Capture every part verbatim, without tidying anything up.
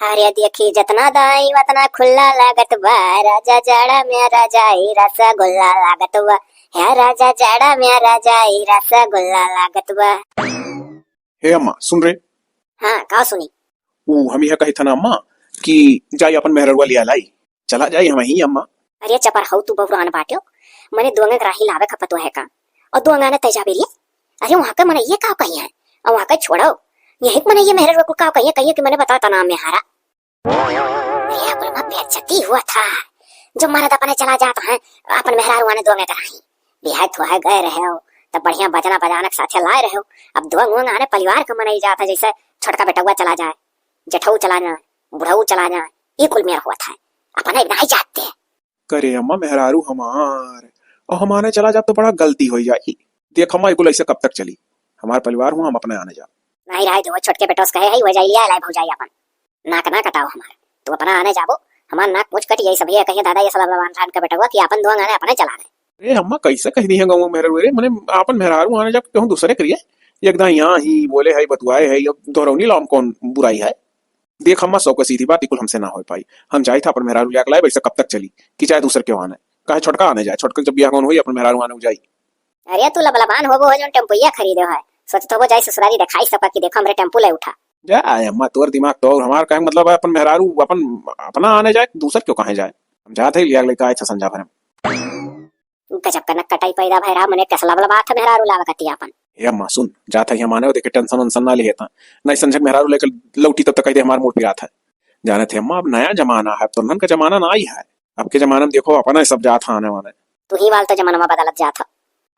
अरे देखी जतना दाई वतना खुल्ला लागत बा, राजा जाड़ा में रजाई रसगुल्ला लागत बा, हे राजा जाड़ा में रजाई रसगुल्ला लागत बा। हे अम्मा, सुन रे। हाँ, का सुनी? ऊ हम यह कही था ना अम्मा कि जाई अपन मेहररुआ लिया लाई, चला जाई हम ही अम्मा। अरे चपर हऊ तू बहुरान बाट्यो, मने दोंगे राही लावे खपत है का? और दोंगा ने तैजा बेरिए। अरे वहाँ का मने ये का कही है? और वहाँ का छोड़ो, यही मने ये मेहररुआ को का कही है, कहिए कि मने बता तना मेहारा। अरे, कुल में बेइज्जती हुआ था। जो मर्द अपने चला जात हैं, अपन मेहरारू आने दो में कराही। बिहाय थोहाय गए रहे हो, तब बढ़िया बजना बजाना के साथे लाए रहे हो। अब दो मुंह आने परिवार का मनई जात है, जैसे छोटका बेटउआ चला जाए, जेठऊ चला जाए, बुढ़ऊ चला जाए, ये कुल मेर हुआ था। अपने नहीं जाते। करे अम्मा, मेहरारू हमार, और हम आने चला जाब तो बड़ा गलती हो जाई। देख अम्मा, ये कुल ऐसे कब तक चली? हमार परिवार हुआ, हम अपने आने जाब। नहीं रहे दो, छोटके बेटोस कहे है, वह जाई लिया लाई भौजाई अपन। नाक ना कटाओ हमार, तू अपना आने जाबो, हमार नाक पूछ कट यही सब ये कहिए दादा, ये सब भगवान राम के बेटवा कि अपन दुआ गाने अपने चला रहे। अरे अम्मा, कैसे कह दी है गाँव में मेहरारू रे? मने आपन मेहरारू आने जाके कहूँ दूसरे करिए, एकदम यहाँ ही बोले है, बतुआए है, अब दोहरौनी लाम कौन बुराई है? देख अम्मा, सौ के सीधी बात, ई कुल हमसे ना हो पाई। हम जाई था अपन मेहरारू लिया के लाए, वैसे कब तक चली कि चाहे दूसर के आने, काहे छोटका आने जाए, छोटका जब बियाह कौन होई, अपन मेहरारू आने जाई। अरे तू लबलबान होबो हो, जौन टेम्पुइया खरीदे है, सोचत होबो जाई ससुरारी देखाई सबका कि देखो हमरे टेम्पू ले उठा। जा आए अम्मा, तोर दिमाग तो और हमार कहे मतलब है अपन मेहरारू अपन अपना आने जाए, दूसर क्यों कहे जाए? हम जात है लिया लेके आए थे संजा भर में। गजब का नक्कटाई पैदा भय रहा, मने कसला वाला बात है मेहरारू लावा कती आपन। ए अम्मा सुन, जात है हम आने देखे टेंशन वेंशन ना लिए था, नहीं संझक मेहरारू लेकर लौटी तब तक कह दे हमार मूड पिरात है। जाने थे अम्मा, अब नया जमाना है, अब तोहन का जमाना ना आई है। अब के जमाना में देखो अपना ही सब जात है आने वाने। तू ही वाल तो जमाना में बदलत जात है।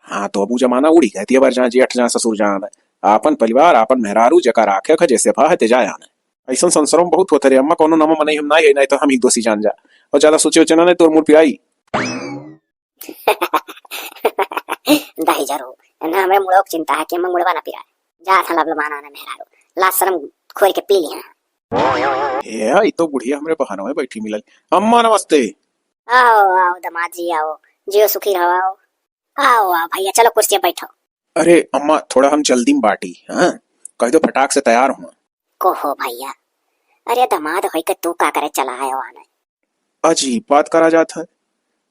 हाँ, तो अब उ जमाना उड़ी गए, ते बार जहाँ जेठ, जहाँ ससुर, जहाँ आने। आपन परिवार, आपन मेहरारू, जेका राखे ख, जैसे भा है, ते जाए आने। ऐसन संसारों में बहुत होते रे अम्मा, कोनो नामा मनई हम ना है, नहीं तो हम ही दोषी जान जा। और ज्यादा सोचे उचे ना, नहीं तो मूड पिराई। दही जरूर, ना हमरे मुड़ो के चिंता है कि हम मुड़वा ना पिराए। जा था लबलबान आने मेहरारू, लाज शर्म खोर के पी लिया। ए, ई तो बुढ़िया हमरे बहनों में बैठी मिलल। अम्मा नमस्ते। आओ, आओ, दामाद जी, आओ। जियो, सुखी रहो, आओ। आओ, आओ भैया, चलो कुर्सी पे बैठो। अरे अम्मा, थोड़ा हम जल्दी में बाटी, हाँ? कह दो फटाक से तैयार हुआ। को हो भैया? अरे दामाद होई के तू का करे चला आयो आने? अजीब बात करा जात है।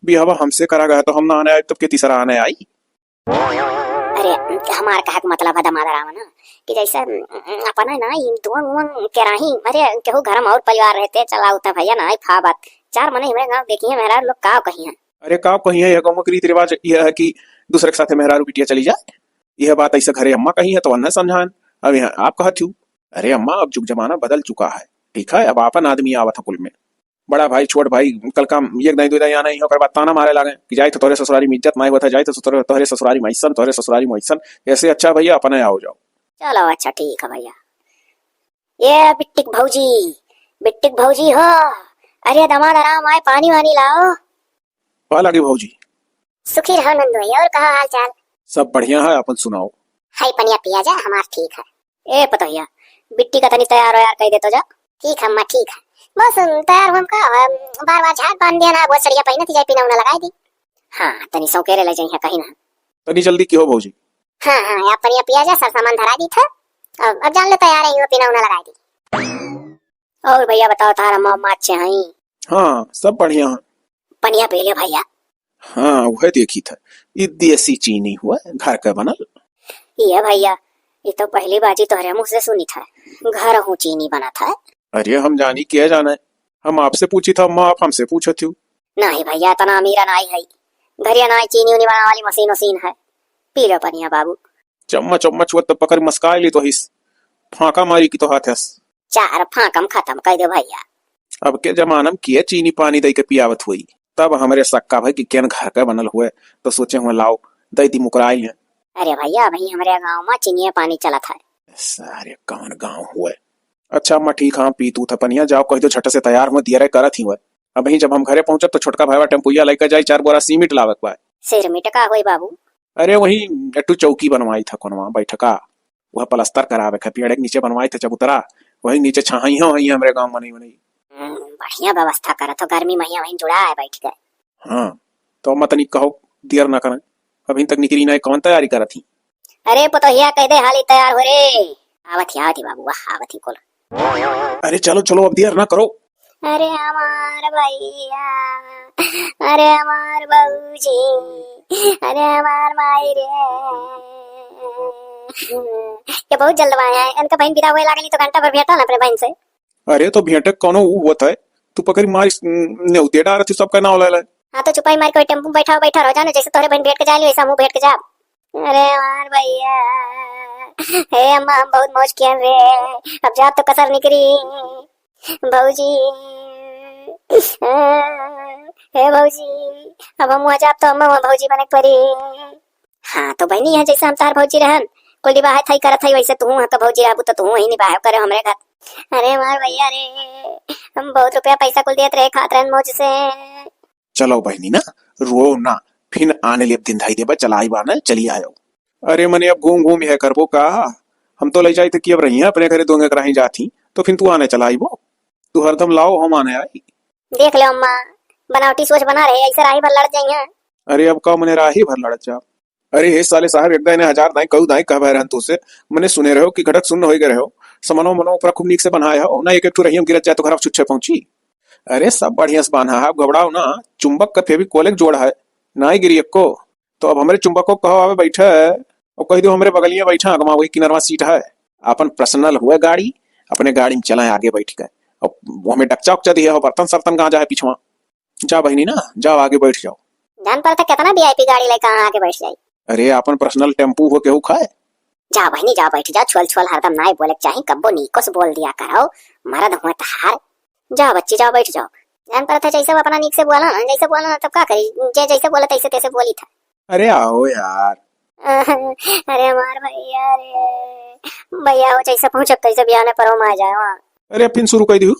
बियाहवा हमसे करा गया तो हम ना आने आए, तब के तीसरा आने आई? अरे, हमार कहे के मतलब है दामाद राम ना, कि जैसे, अम, अपना ना ई दुआ उआ के राही, अरे, केहू घर में और परिवार रहते, चला उठा भैया ना, आई फा बात। चार मने हमरे गाँव देखिए, मेहरारू लोग का कही हैं। अरे, का कही है, यह गाँव के रीति रिवाज यह है कि दूसरे के साथे मेहरारू बिटिया चली जाए। यह बात ऐसे घरे अम्मा कही है, तो अन्ना समझान। अब यहाँ आप कहत हो। अरे अम्मा, अब जुग जमाना बदल चुका है, ठीक है, अब आपन आदमी आवत है कुल में। बड़ा भाई, छोट भाई, कल काम एक दाई, दो दाई आना ही, ओकर बाद ताना मारे लागे कि जाई तो तोहरे ससुरारी में इज्जत नाई होता, जाई तो तोहरे, तोहरे ससुरारी में ऐसन, तोहरे ससुरारी में ऐसन। ऐसे अच्छा भैया, अपने आओ जाओ। चलो, अच्छा, ठीक है भैया। ये बिट्टिक भौजी, बिट्टिक भौजी हो, अरे दामाद राम आए, पानी वानी लाओ। पा लागी भौजी। सुखी रहो नंदू भैया, और कहो हाल चाल? सब बढ़िया है, अपन सुनाओ। हाय पनिया पिया जा, हमार ठीक है। ए पतोहिया, बिट्टी का तनी तैयार हो यार, कह दे तो जा। ठीक है अम्मा, ठीक है। बस, तैयार हुआ का, अम, बार बार झाट बांध दिया ना, बहुत सड़िया पहनती जाए, पीना उना लगाई दी। हाँ, तनी सौकेरे ले जाइए कहीं ना। तनी जल्दी की हो भौजी। हाँ, हाँ, आप पनिया पिया जा, सब सामान धरा दी था। अब, अब जान ले तैयार है, यो पीना उना लगाई दी। और भैया बताओ, तारा अम्मा, अम्मा अच्छे हैं? हाँ, सब बढ़िया है। पनिया पी ले भैया। हाँ, वह देखी था, ई देसी चीनी हुआ, घर का बनल। ये भैया, ये तो पहली बाजी तोहरे मुँह से सुनी था, घर हूँ चीनी बना था। अरे हम जानी, क्या जाने, हम आपसे पूछी था अम्मा, आप हमसे पूछत हो। नहीं भैया, इतना अमीर नहीं है, घरिया नहीं चीनी उनी बनाने वाली मशीन वशीन है। पी लो पनिया बाबू। चम्मच चम्मच हुआ तो पकड़ मस्काई ली तो हिस, फांका मारी की तो हाथ हस। चार फांकम खत्म कर दे भैया। अब के जमाना में के चीनी पानी दे के पियावत हुई, तब हमरे सक्का भाई कि केन घर का बनल हुए, तो सोचे हुए लाओ दे दी मुकराई है। अरे भैया, अभी हमरे गाँव में चीनिये पानी चलत है। सारे कौन गाँव हुए? अच्छा अम्मा ठीक, हाँ पी तू था पनिया, जाओ कह दो झट से तैयार हुए, दियरे करत ही हुए। अभी जब हम घरे पहुँचब तो छोटका भाईवा टेम्पुया लेके जाई, चार बोरा सीमेंट लावे के बा। सिरमिट का होई बाबू? अरे वही एकटू चौकी बनवाई था कोनवा बैठका, वह पलस्तर करावे के, पेड़ के नीचे बनवाई थे चबूतरा, वही नीचे छाई हो, वही हमरे गाँव मनई मनई। हम्म, बढ़िया व्यवस्था करत हो, गर्मी महिया वहीं जुड़ा है बैठ के। हाँ, तो अम्मा तनी कहो, देर ना करें, अभी तक निकली ना, कौन तैयारी करत ही? अरे पतोहिया, कह दे हाली तैयार हो रे। आवत ही, आवत ही बाबू, वाह, आवत ही कुल। अरे चलो चलो, अब देर ना करो। अरे हमार भैया, अरे हमार भौजी, अरे हमार माई रे। ये बहुत जल्द आया है, इनका बहन विदा हुए लागली तो घंटा भर भेंटा ना अपने बहन से। अरे तो भेंटे कौनो ऊ होत है, तू पकड़ी मारी, नेवते डारत ही सबका नाव ले ले। हाँ तो चुपाई मार के टेम्पू में बैठा बैठा रहो, जाने जैसे तोहरे बहन भेंट के जाए वैसा हमहू भेंट के जाब। अरे हमार भैया, हे अम्मा, हम बहुत मौज कियन रे, अब जाब तो कसर निकरी। भौजी, हे भौजी, अब हम वहाँ जाब तो अम्मा वहाँ भौजी बने के पड़ी। हाँ तो बहनी, यहाँ जैसे हम तार भौजी रहन, कुल निबाहत हई करत हई, वैसे तू वहाँ का भौजी रहबू तो तू वही निबाह करे हमरे घर। अरे हमार भैया रे, हम बहुत रुपया पैसा कुल देत रहे, खात रहन मौज से। चलो बहिनी ना, रो ना, फिन आने लेब दिन धाई देबा, चलाई बाने, चली आयो। अरे मने अब घूम घूम यह करबो का? हम तो ले जाई थे कि अब रही अपने घरे दोंगे कराही जात ही, तो फिन तू आने चला आईबो। तू हरदम लाओ, हम आने आई। देख ले अम्मा, बनावटी सोच बना रहे, ऐसे राही भर लड़ जाइए। अरे अब का मने राही भर लड़ जा। अरे हे साले साहब, एक दाई ने हजार दाई, कऊ दाई कहबे रहन तू से। मने सुने रहो कि घटक सुन्न होई गए रहो। समनो मनो ऊपर खूब नीक से बनाए हो, ना एक एक ठो रही हम गिरत जाए तो घर छुच्छे पहुंची। अरे सब बढ़िया से बांधा है, घबराओ ना। चुंबक का फेविकोल एक जोड़ है, ना ही गिरी एक्को। तो अब हमरे चुंबको कहो आवे बैठे, और कह दो हमरे बगलिया बैठा, अगमा वही किनरवा सीट है। अपन पर्सनल हुए गाड़ी, अपने गाड़ी में चलाए आगे बैठ के। और वो हमें डकचा उकचा दिया हो, बर्तन सर्तन गांजा है पीछवा। जा बहिनी ना, जाओ आगे बैठ जाओ। जान पड़ता कितना वीआईपी गाड़ी लेके कहाँ आगे बैठ जाई। अरे अपन पर्सनल टेम्पू हो केहू खाए। जा बहिनी, जा बैठ जा, छोल छोल हरदम नाई बोले के चाही, कब्बो नीको से बोल दिया करो, मरद हुए तहार। जा बच्ची, जा बैठ जाओ। जान पड़ता जैसे वो अपना नीक से बोला ना, जैसे बोला ना तब का करी, जे जैसे बोला तैसे तैसे बोली था। अरे आओ यार। अरे हमार भैया रे, भैया हो जैसे पहुँचब तैसे बियाने पर हम आ जाए वहाँ। अरे फिन शुरू कर दियो।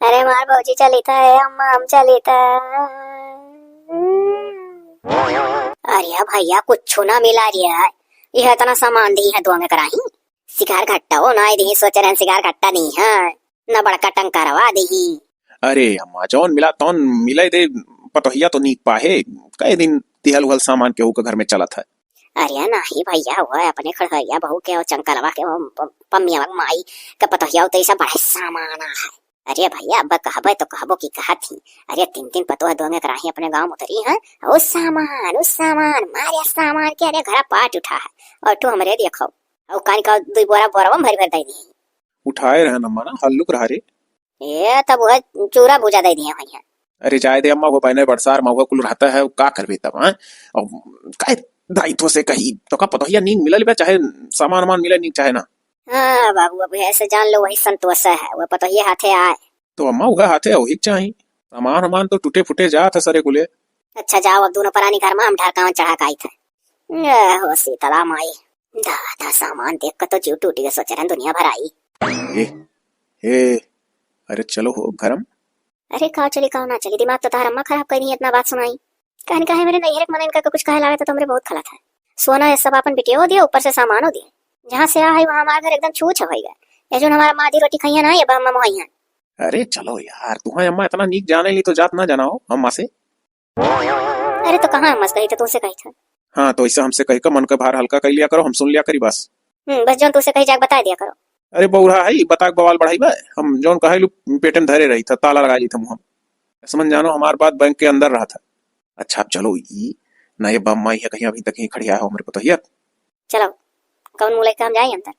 अरे हमार भौजी चली था, अम्मा हम चली था। अरे भैया कुछ ना मिला रही है, यह इतना सामान दी है दोंगे कराही। सिगार घट्टा हो ना दी, सोच रहे हैं सिगार घट्टा दी है, ना बड़का टंकारवा दी। अरे अम्मा, जौन मिला तौन मिले दे, पतोहिया तो नीक पाहे, कई दिन दिहल उहल सामान केहू के घर में चलत है। अरे नाही भैया, वो अपने खड़हरिया बहू के और चंकलवा के, वो प-, पम्मिया के माई के पतोहिया, तो ऐसा बड़ा सामान है। अरे भैया, अब कहबे तो कहबो की कहत ही। अरे तीन तीन पतोह दोंगे कराही अपने गाँव में उतरी हैं, ओ सामान, ओ सामान, मारे सामान के, अरे घरा पाट उठा है। और तू हमरे देखो, और कान का दुई बोरा बोरवा में भर भर दे दी। उठाए रहे न मना, हल्लुक रहा रे। ए, तब वह चूरा भूजा दे दिए भैया। अरे जाए दे अम्मा, वो बहने बरसार में वो कुल रहता है, वो का करबे तब, हाँ? और काहे दाई तो से कही, तो का पतोहिया नीक मिलल बा, चाहे सामान वामान मिले नीक, चाहे ना। हाँ बाबू, अब ऐसे जान लो वही संतोष है, वो पतोहिया हाथे आए। तो अम्मा वह हाथे वही चाही, सामान वामान तो टूटे फूटे जात है सरे कुले। अच्छा जाओ, अब दोनों परानी घर में हम ढरकावन चढ़ा के आई थे। ए हो शीतला माई, दादा सामान देख के तो जीव टूट गया, सोच रहे दुनिया भर आई। ए, ए, अरे चलो हो घरम। अरे का चली का ना चली, दिमाग तो तार अम्मा खराब कर दी, इतना बात सुनाई। कहन का है मेरे नैहर के मन इनका कुछ कहे लागे तो तुमरे बहुत खलत है। सोना ये सब अपन बिटियो दिए, ऊपर से सामानो दिए। जहाँ से आ है वहाँ हमारे घर एकदम छू छा होई गए। ये जो हमारा माँ दी रोटी खाई है ना, ये बा अम्मा मोहाई है। अरे चलो यार, तुम्हें अम्मा इतना नीक जाने ली तो जात ना जाना हो अम्मा से। अरे तो कहाँ अम्मा से कही था, तुमसे कही था। हाँ तो ऐसा हमसे कही का मन का भार हल्का कर लिया करो, हम सुन लिया करी बस। हम्म, बस जौन तुमसे कही जाके बता दिया करो। अरे बौरा है, बता के बवाल बढ़ाई बा। हम जौन कहे लू पेटे में धरे रही था, ताला लगा ली था मुँह। समझ जानो हमार बात बैंक के अंदर रहा था। अच्छा अब चलो ई ना, ये बम्मा ये कहीं अभी तक ही खड़िया हो हमरे पतोहिया। चलो, कौन मुँह लेके हम जाए अंदर?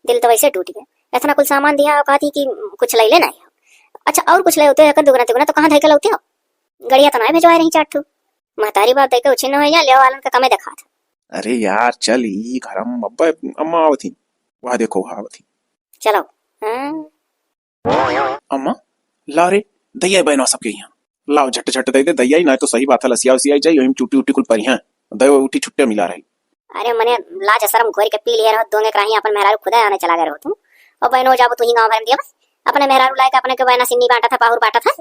दिल तो वैसे टूट गया। इतना कुल सामान दिया हो, कहती कि कुछ ले लेना है। अच्छा और कुछ ले होते हो, दुगना तिगुना तो कहाँ धइके लौते हो? गड़िया तो ना भेजवाए रही चार ठू। महतारी बाप देके उछिन्न हो जा, लेवा वालन का कमे देखा था। अरे यार चल ई घर हम अब्बा अम्मा आवत ही। वहाँ देखो वहाँ आवत ही। चलो। हाँ। अम्मा, ला रे, दइया बहनवा सबके यहाँ। लाओ, झट झट दे दे दइया, ना तो सही बात है, लसिया उसिया जाई, वहीं चूटी उटी कुल परिहां। दयो उठी छुट्टे मिला रही। अरे मने लाज शरम घोर के पी लिए रहो, दोंगे कराही अपन मेहरारू खुदा आने चला गए रहो तू। और बहनो जाबो तू ही गाँव भर में दिया बस। अपने मेहरारू लाए के अपने के बहना सिन्नी बांटा था, पाहुर बांटा था।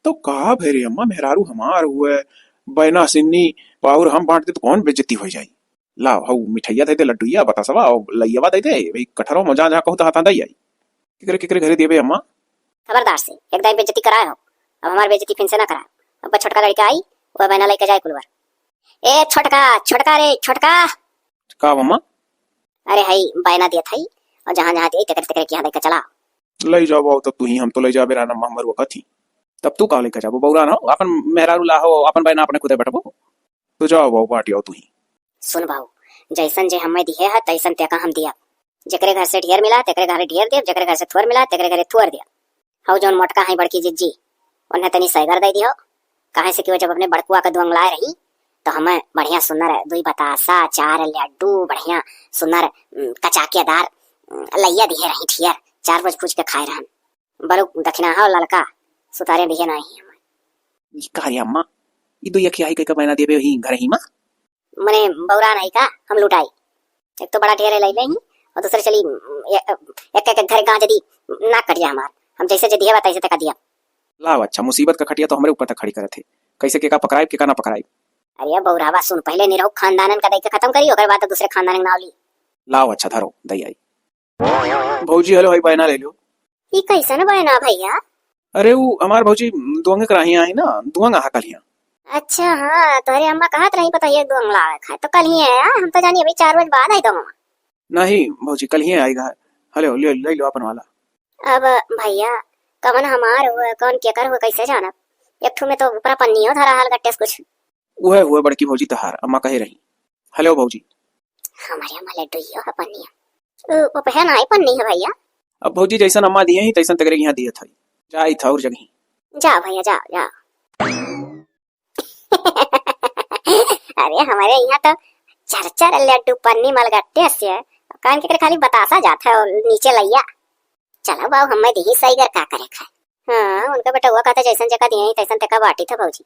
तो का भे रे अम्मा, मेहरारू हमार हुए, बहना सिन्नी पाहुर हम बांट दे तो कौन बेइज्जती हो जाई? लाओ, हऊ मिठाइया दे दे, लड्डूया, बतासवा, और लइयवा दे दे, वही कटहरो में जहाँ, जहाँ कहू तहाँ, तहाँ दे आई। केकरे, केकरे घरे देबे अम्मा? खबरदार से, एक दाई बेइज्जती कराए हो, अब हमार बेइज्जती फिन से ना कराए। अब बस छोटका लड़का आई, वह बहना लेके जाए कुलवर। ए छोटका, छोटका रे, छोटका। का अम्मा? अरे हई, बहना दियत हई, और जहाँ, जहाँ दिए, तेकरे, तेकरे के यहाँ देके चला। लई जाओ बाऊ, तब तू ही, हम तो लई जाबे रहना, हम मरुआ कथी। तब तू का लेके जाबो? बौरा ना हो, अपन मेहरारू लाहो, अपन बहना अपने खुदे बटबो। तो जाओ बाऊ, बाँट आओ तू ही। सुन बाऊ, जैसन जे हमें दिहे है, तैसन तेका हम दिया। जेकरे घर से ढेर मिला, तेकरे घरे ढेर देब, जेकरे घर से थोर मिला, तेकरे घरे थोर देब। हऊ जौन मोटका है बड़की जिज्जी, उन्हें तनी सैगर दे दियो, काहे से कि वो जब अपने बड़कुआ के दुअंगलाए रही, तो हमें बढ़िया सुंदर दुई बतासा, चार लड्डू, बढ़िया सुंदर, उम, कचाकेदार, उम, लइया दिहे रही ठियर, चार बज पूछ के खाए रहन। बड़ू दक्षिणा हो ललका, सुतारे दिहे नाही हमें। ई का रे अम्मा, ई दुई अखियाही के बहना देबे ही घर ही माँ? मने बौरा नाही का, हम लुटाई। एक तो बड़ा ढेर लैले ही, और दूसरे चली, ए-, एक, एक, एक घर गाँव जदी नाक कट जाए हमार, हम जैसे जे दिहे बा तैसे तका दिया। लाओ अच्छा, मुसीबत का खटिया तो हमरे ऊपर तक खड़ी करत है, कैसे केका पकड़ाई, केका ना पकड़ाई। अरे बौरावा सुन, पहले निरहु खानदानन का देख के खत्म करी, ओकर बाद तो दूसरे खानदानन के नाव ली। लाओ अच्छा, धरो, दई आई। भौजी, हेलो, हई बहना ले लो। ई कैसन बहना भैया? अरे, उ हमार भौजी दुअंग कराही आई ना, दुअंग आहा कलिया। अच्छा, हाँ, तोहरे अम्मा कहत रही, पता ये दुअंग लावे खाए, तो कलिए आया, हम तो जानी अभी चार बजे बाद आई दुअंग। नहीं भौजी, कलिए आएगा। हेलो, ले, ले लो अपन वाला। अब भैया, कवन हमार हुए, कौन केकर हुए, कैसे जानब? एक ठू में तो ऊपरा पन्नियो धरा हाल गट्टे से कुछ। उहे हुए बड़की भौजी तहार, अम्मा कहे रही। हेलो भौजी। हमारे अम्मा लड्डू ही हो पन्निया। उ, उ पहन आई पन्नी है भैया। अब भौजी जैसन अम्मा दिए ही तैसन तगरे यहाँ दिए था। जाई था और जगह। जाओ भैया, जाओ, जाओ। अरे हमारे यहाँ तो चार चार लड्डू पन्नी मलगट्टे से, कान के खाली बतासा जात है और नीचे लैया। चलो बाबू, हमें दिही सही कर का करे खाए। हाँ, उनका बेटा हुआ कहता जैसन जगह दिए तैसन तका बाटी था भौजी।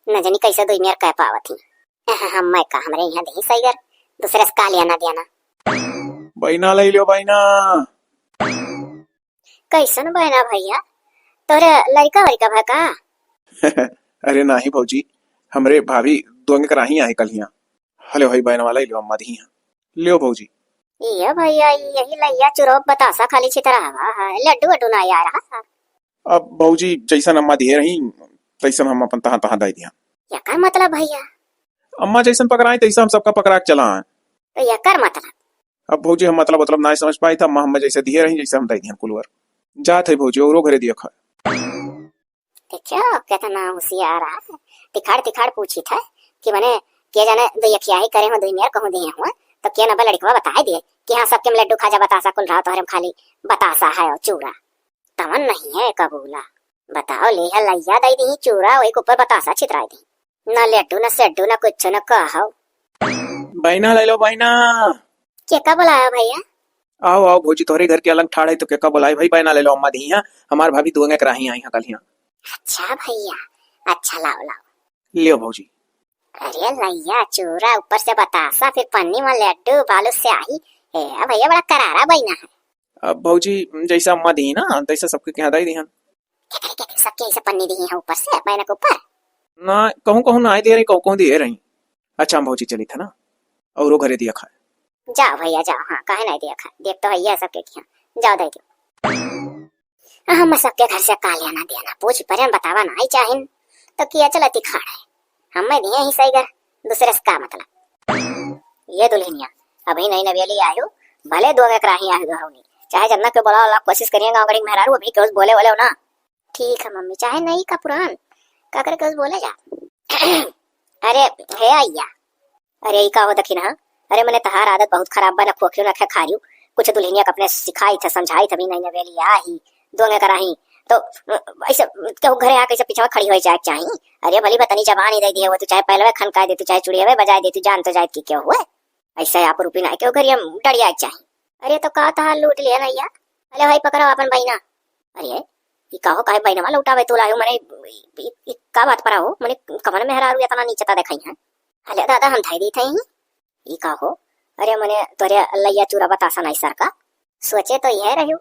न जानी कैसे दुई मेर कह पावत ही। हमें का, हमरे यहाँ दिही सही कर, दूसरे से का लिया ना दिया ना। बहिना ले लियो बहिना। कैसन बहना भैया? तोरे लड़का वड़का भा का? अरे नाही भौजी, हमरे भाभी दुअंग कराही आहे कलिया। हले भाई बहन वाला ही लो अम्मा दिही हैं। लियो भौजी। ये भैया, यही लैया चुरौप बतासा खाली छितरा हवा है, लड्डू वड्डू ना आ रहा। अब भौजी जैसन अम्मा दिहे रही, तैसन हम अपन तहाँ तहाँ दे दिया। एकर मतलब भैया? अम्मा जैसन पकड़ाई तैसा हम सबका पकड़ा के चला आए। तो एकर मतलब? अब भौजी हम मतलब, मतलब ना समझ पाई था, अम्मा हमें जैसे दिहे रही, जैसे हम दे दिया कुलवर। जात है भौजी, औरो घरे दिया खा। देखो, कितना होशियार है। तिखाड़, तिखाड़ पूछी था कि मने के जाने दो यखियाही करे हो, दो मेर कहूँ दिए हुआ, तो के नंबर लड़कवा बताए दिए कि हाँ, सबके में लड्डू खाजा बतासा कुल रहा, तोहरे में खाली बतासा है और चूड़ा। तमन नहीं है कबूला। बताओ, ले है लैया दई दी चूड़ा, वही के ऊपर बतासा छितराई दी। ना लड्डू, ना सेड्डू, ना कुछ, ना कहो। बहिना ले लो, बहिना। केका बुलाया भैया? आओ, आओ भौजी, तोहरे घर के अलंग ठाड़ है तो केका बुलाई भाई, बहिना ले लो, अम्मा दी हैं, हमार भाभी दुआंगे कराही आई हैं कल यहाँ। अच्छा भैया, अच्छा लाओ, लाओ। लियो भौजी। अरे लैया चूड़ा, ऊपर से बतासा, फिर पन्नी में लड्डू, बालू से आई। ए भैया, बड़ा करारा बहिना है। अब भौजी जैसा अम्मा दी ना, तैसा सबके यहाँ दई दी हैं। केकरे, केकरे सबके ऐसे पन्नी दी हैं ऊपर से, बहिना के ऊपर? ना, कहूँ, कहूँ ना आए दे रही, कहूँ, कहूँ दे रही। अच्छा, हम भौजी चली था ना, औरो घरे दिया खाए। जाओ भैया, जाओ, हाँ, काहे नहीं दिया खाए, देख तो है ये सबके किहाँ, जाओ दे दो। हम सबके घर से का लेना देना, पूछ परेन बतावा ना आई चाहिन, तो किया चलती खाड़ है, हम मैं दिए ही सही घर, दूसरे से का मतलब। ये दुल्हनिया, अभी नई नवेली आयो, भले दो में कराही आयो दोहरौनी, चाहे जन्ना के बोला वाला कोशिश करिए गाँव गढ़ी मेहरारू, अभी केहू से बोले वाले हो ना। ठीक है मम्मी, चाहे नई का पुरान, का करे केहू से बोले जा। अरे, हे अइया, अरे, ई का हो दखिन, हाँ? अरे, मने तहार आदत बहुत खराब बा, ना खोखियो ना खे खारियो। कुछ दुल्हनिया के अपने सिखाई थे, समझाई थे, अभी नई नवेली आई, दोंगे कराही। तो, अ, ऐसे केहू घरे आके ऐसे पीछवा खड़ी होई जाए के चाही। अरे, भली बतनी जबान ही दे दिए हुए, तू चाहे पहलवे खनकाए दे, तू चाहे चुड़ियावे बजाए दे, तू जान तो जाए कि केहू हुए। ऐसे आप रूपी ना केहू घरे हम डरिया के चाही। अरे, तो का तहार लूट लिया ना या? अरे भाई, पकड़ो अपन बहिना। अरे, ई का हो, काहे बहिनवा लौटावे तू लायो? मने, ई, ई, ई का बात पर हो? मने, कवन मेहरारू इतना नीचता देखाई है? अरे दादा, हम धई दी थे ही। ई का हो? अरे मने, तोरे लैया चूरा बतासा नहीं सर का? सोचे तो यह रह्यू,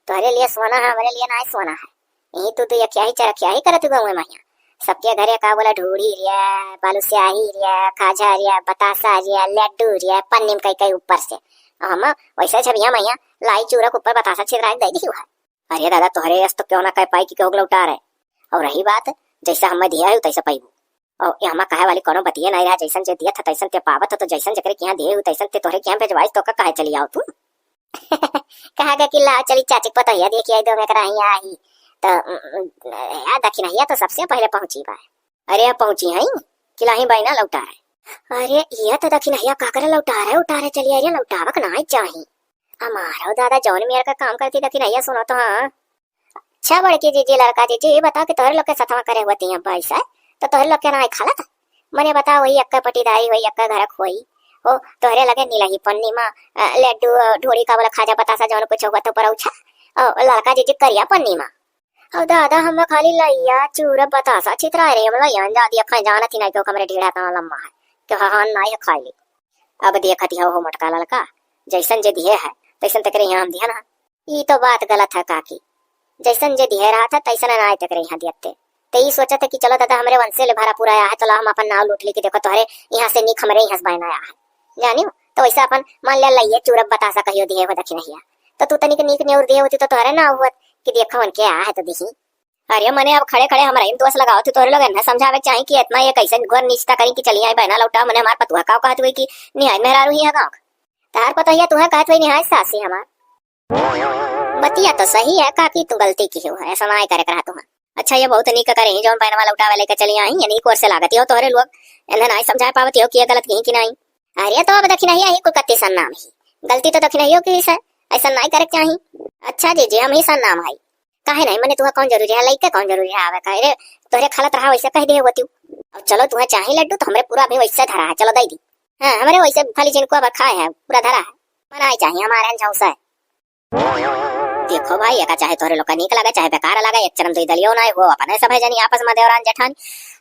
तोहरे लिए सोना है, हमरे लिए नहीं सोना है। यही तू दो यखियाही चरखियाही करत गाँव में यहाँ। सबके घरे का बोला ढूढ़ी रिया, बालूस्याही रिया, खाजा रिया, बतासा रिया, लड्डू रिया, पन्नी में कई कई ऊपर से। हम वैसे छबिया मैया लाई चूरा के ऊपर बतासा छितरा के दे दी है। अरे दादा, तोहरे यस तो क्यों ना कह पाई कि केहू के लौटा रहे। और रही बात, जैसा हमें दिया है, तैसा पाइबू। और ये हमा कहे वाली कोनो बतिये नहीं रहा, जैसन जे दिया था, तैसन ते पावत हो, तो जैसन जेकरे के यहाँ दिए हो, तैसन ते तोहरे के यहाँ भेजवाई, तो का कहे चली आओ तू? कहा गए कि लाओ चली चाची के पतोहिया देखी आई, दो में कराही आई। तो, उम, उम, या दखिनहिया तो सबसे पहिले पहुँची बा। अरे, अब पहुँची हई, कि लाही बइना लौटाए। अरे, ये तो दखिनहिया का करे लौटारे, उटारे चली आई रे, लौटावक नाहीं चाही। हमारो दादा जौन मेर का काम करती दखिनहिया, सुनो तो हाँ। अच्छा बड़की जीजी, लड़का जीजी, ये बताओ कि तोहरे लोग के सथवा करे हुआ तिया बाईस है, तो तोहरे लोग के नाहीं खालत? मने बताओ, वही अक्का पटीदारी होई, अक्का घरक होई, ओ तोहरे लगे निलही पन्नी मा, अ, लड्डू, अ, ढोड़ी का बोला, खाजा बतासा जौन कुछ हुआ तो परौछा, ओ लड़का जीजी करिया पन्नी मा। अब दादा, हम खाली लइया, चूरा, बतासा छितराए रही, हम लइया, जा दिया खाए, जानत ही नहीं क्यों, हमरे ढीढ़ा कहाँ लम्बा है, कि हाँ, हाँ, नाई है खाई ली। अब देखत ही हो, हो मोटका ललका, जैसन जे दिहे है, तैसन तकरे यहाँ हम दिहन है। ई तो बात गलत है काकी, जैसन जे दिहे रहा था, तैसन नाई तकरे यहाँ दियते। ते ई सोचत है कि चलो दादा, हमरे वंशे ले भरा पूरा आया है, तो ला हम अपन नाव लूट ली कि देखो तोहरे यहाँ से नीक हमरे यहाँ से बहन आया है, जानियो। तो वैसे अपन मान लिया, लइये चूरा, बतासा कहियो दिहे हो दखिनहिया, तो तू तनिक नीक नेउर दिहे होती तो तोहरे नाव हुआ कि देखो उनके आया है तो दिही। अरे मने अब खड़े खड़े हमरा ही दोष लगाओ, तू तोहरे लोग इन्हें समझावे के चाही कि इतना ये कैसे घोर नीचता करी कि चली आई बहना लौटा, मने हमार पतुआ का कहत हुई कि निहाय मेहरारू ही है गाँव का। तार पतोहिया तुहे कहत हुई निहाय सासी हमार। बतिया तो सही है काकी, तू गलती की हो, ऐसा ना करे करा तुहा। अच्छा ये बहुत नीक करे ही जौन बहनवा लौटावे लेके चली आई, यानी कोर से लागत हो तोहरे लोग, इन्हें ना समझा पावती हो कि ये गलत की कि नहीं। अरे तो अब दखिनहिया ही कुल कत्ती सन नाम ही, गलती तो दखिनहियो की ही है, ऐसा ना करे के चाही। अच्छा जीजी, हम ही सन नाम है, काहे नहीं, मने तुहा कौन जरूरी है, लइके कौन जरूरी है आवे का? अरे, तोहरे खालत रहा वैसे कह दे होती। अब चलो, तुहा चाहे लड्डू तो हमरे पूरा अभी वैसे धरा है, चलो दे दी। हाँ, हमरे वैसे खाली जिनको अब खाए है, पूरा धरा है। मनाए चाहे हमारे यहाँ झौसा है। देखो भाई, एका चाहे तोहरे लोग का नीक लगे, चाहे बेकार लगे, एक चरम दुई दलियो ना हो, अपने सब है जनी आपस में देवरान जेठान,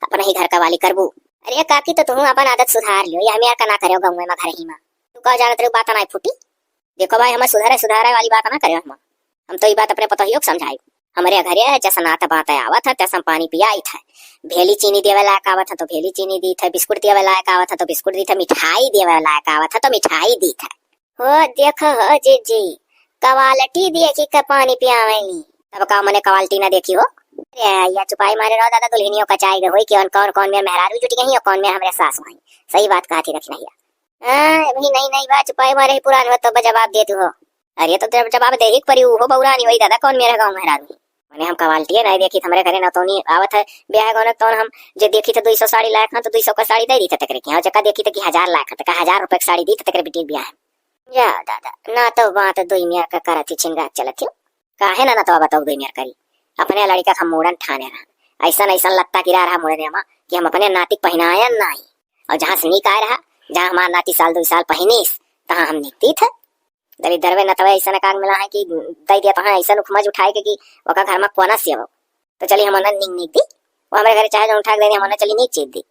अपने ही घर का वाली करबू। अरे काकी, तो तुहू अपन आदत सुधार लियो, ये हम यार का ना करेओ गाँव में घर ही में। तू का जानत रही बात ना फूटी। देखो भाई, हमें सुधारे सुधारे वाली बात ना करे हम। हम तो ई बात अपने पतोहियो के समझाई। हमरे घरे जैसन आत बात आवत है, तैसन पानी पियाइत है। भेली चीनी देवे लायक आवत है तो भेली चीनी दीत है, बिस्कुट देवे लायक आवत है तो बिस्कुट दीत है, मिठाई देवे लायक आवत है तो मिठाई दीत है। हो देखो हो जीजी, quality देखी के पानी पियावेली। तब का मने quality ना देखी हो? अरे या चुपाई मारे रहो दादा, दुल्हनियों का चाय होई कि कौन कौन मेर मेहरारू जुटी गई और कौन मेर हमरे सास हुई। सही बात कहा थी दखिनहिया। हाँ, अभी नई नई बात, चुपाई मारे ही पुरान हो तो जवाब देत हो। अरे तो जब जवाब दे ही परी, उहो बौरानी वही दादा, कौन मेरे गाँव मेहरारू है? मने हम quality है नहीं देखी, हमरे घरे नतौनी आवत है, ब्याह गौन तौन हम जे देखी तो दुई सौ साड़ी लायक हैं, तो दुई सौ का साड़ी दे दी थे तकरे के, और जका देखी तो कि हजार लायक है, तका हजार रुपए की साड़ी दी थे तकरे बिटिया के ब्याह है। जा दादा, ना तो बात दुई मेर का करत ही छिनगा चलत ही। काहे ना, ना तो बताओ दुई मेर करी, अपने लड़का का मूड़न ठाने रहा, ऐसा ऐसा लत्ता गिरा रहा मूड़न में कि हम अपने नाती के पहनायन नहीं, और जहाँ से नीक आए रहा, जहाँ हमार नाती साल दुई साल पहिनीस, तहाँ हम नीक दीत है। दलिद्दरवे नतवे ऐसन काग मिला है कि दे दिया तहाँ ऐसन उखमज उठाए के कि ओका घर में कोना से हो। तो चली हम ओनन नीक नीक दी, वो हमरे घरे चाहे जो उठा के दे दे, हम ओनन चली नीक चीज दी।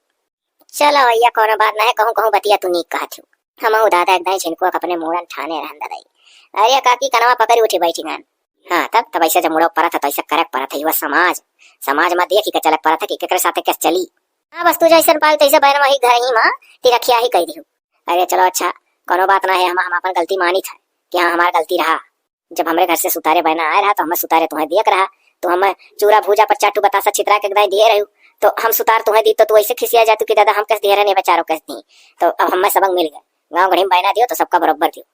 चलो भैया, कोनो बात ना है, कहूँ कहूँ बतिया तू नीक कहत हो। हमहू दादा एक दाई झिनको अपने मूड़न ठाने रहन ददाई। अरे काकी कनवा पकड़ी उठी बैठी गन। हाँ तब, तब ऐसे जब मुड़ो परत है तो ऐसे करे के परत है, युवा समाज, समाज में देखी के चले के परत है कि केकरे साथे कैसे चली। हाँ बस तू जैसन पाई तैसे बहन वही घर ही माँ तिरखिया ही कह दियो। अरे चलो अच्छा, कोनो बात ना है, हम, हम अपन गलती मानित है कि हाँ हमार गलती रहा। जब हमरे घर से सुतारे बहना आए रहा तो हमें सुतारे तुम्हें दिए के रहा, तो हमें चूरा भूजा पर चाटू बतासा छितरा के दाई दिए रहू, तो हम सुतार तुम्हें दी तो तू ऐसे खिसिया जातू कि दादा हम कैसे दिए रहने बेचारो कैसे दी। तो अब हमें सबक मिल गए, गाँव गढ़ी में बहना दियो तो सबका बरोबर दियो।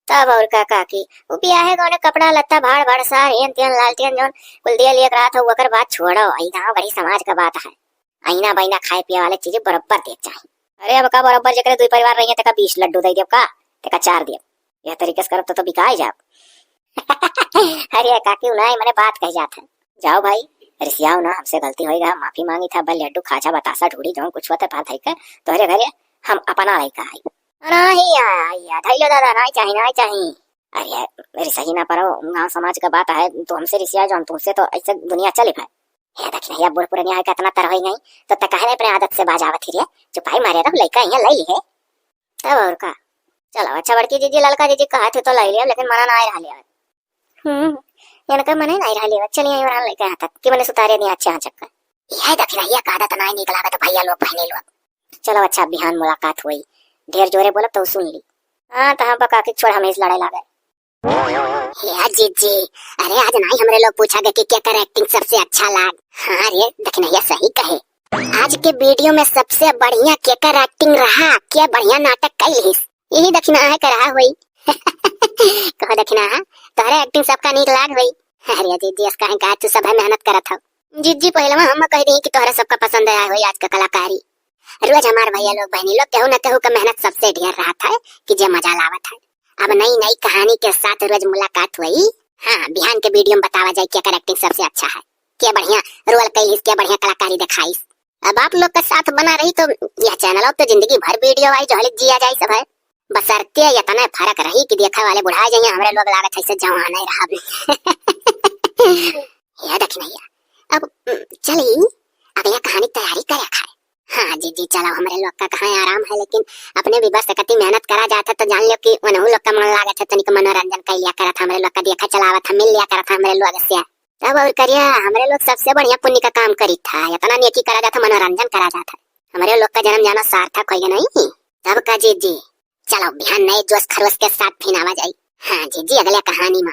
तब और का काकी, उ बियाहे गौने कपड़ा लत्ता भाड़ भाड़ सार हेन तेन लाल टेन जौन कुल दिया लिए रात हो, ओकर बात छोड़ो, ई गाँव गढ़ी समाज का बात है। आईना बाईना खाए पिए वाले चीजें बरोबर देख चाही। अरे अब का बरोबर जेकरे दुई परिवार रही है, तेका बीस लड्डू दे देब का, तेका चार देब। यह तरीके से करब तो, तो बिकाए जाब। अरे काकी उनाई मने बात कह जात है। जाओ भाई, रिसियाओ ना, हमसे गलती होई रहा, माफी मांगी था, बल लड्डू खाजा बतासा ढूढ़ी जौन कुछ होते पार धई के तोहरे घरे हम अपना लइका आई। नहीं आया, आया, धैलो दादा, नहीं चाही, नहीं चाही। अरे, मेरी सही ना परो, गाँव समाज का बात है, तू हमसे रिसिया जौन, तुमसे तो ऐसे दुनिया चली भाई। हे देखी नहीं, अब बूढ़ पुरनिया है, कितना तर होई गई, तो ते काहे अपने आदत से बाज आवत ही रे? चुपाई मारे रहो, लइका यहाँ ले ली है। तब और का? चलो, अच्छा, बड़की जीजी, ललका जीजी कहा थे तो ले लिया, लेकिन मना ना आए रहा लिया। हम्म, इनका मने नहीं रहा लिया, चलिए, और लइका यहाँ तक, कि मने सुतारे दिया, अच्छा, हाँ, चक्का। यह देखी नहीं, ये का आदत नहीं निकला, तो भैया लोग, बहनी लोग। चलो, अच्छा, बिहान मुलाकात हुई, ढेर जोरे बोलब तो सुन ली। हाँ, तो हम बका के छोड़, हम इस लड़ाई लागे। हे जीजी, अरे आज नाई हमरे लोग पूछा गए कि केकर एक्टिंग सबसे अच्छा लाग। हाँ रे, दखिनहिया सही कहे। आज के वीडियो में सबसे बढ़िया केकर एक्टिंग रहा, के बढ़िया नाटक कइलिस? यही दखिनहा के रहा होई। कहो दखिनहा, तोहरे acting सबका नीक लाग होई। अरे जीजी, अस काहे का, तू सभे मेहनत करत हौ। जीजी, पहिलवा हम कह दी कि तोहरे सबका पसंद आया होई आज का कलाकारी। रोज हमार भैया लोग, बहनी लोग, केहू न केहू का मेहनत सबसे ढेर रहत है कि जे मजा लावत है। अब नई नई कहानी के साथ रोज मुलाकात हुई। हाँ, बिहान के video में बतावा जाए कि एकर acting सबसे अच्छा है, के बढ़िया role कैलिस, के बढ़िया कलाकारी दिखाइस। अब आप लोग का साथ बना रही तो यह channel अब तो जिंदगी भर video आई, जोहलिक जिया जाए सब है। बसरते इतना फर्क रही कि देखे वाले बुढ़ा जाइए, हमरे लोग लागत है से जवान है रहा। हे दखिनहा, अब, उम, चली अगला कहानी तैयारी करे खाए। हाँ जीजी, चलो, हमरे लोग का कहाँ आराम है, लेकिन अपने भी बस कति मेहनत करा जात है, तो जान लो कि उन्हों लोग का मन लागत है, तनिक मनोरंजन कर लिया करत, हमरे लोग का देखा चलावत है, मिल लिया करत है हमरे लोग से। तब और करिया, हमरे लोग सबसे बढ़िया पुण्य का काम करी था, इतना नेकी करा जात है, मनोरंजन करा जात है, हमरे लोग का जन्म जाना सार्थक हो गया नहीं। तब का जीजी, चलो बिहान नए जोश खरोश के साथ फिर आवा जाई। हाँ जीजी, अगला कहानी में।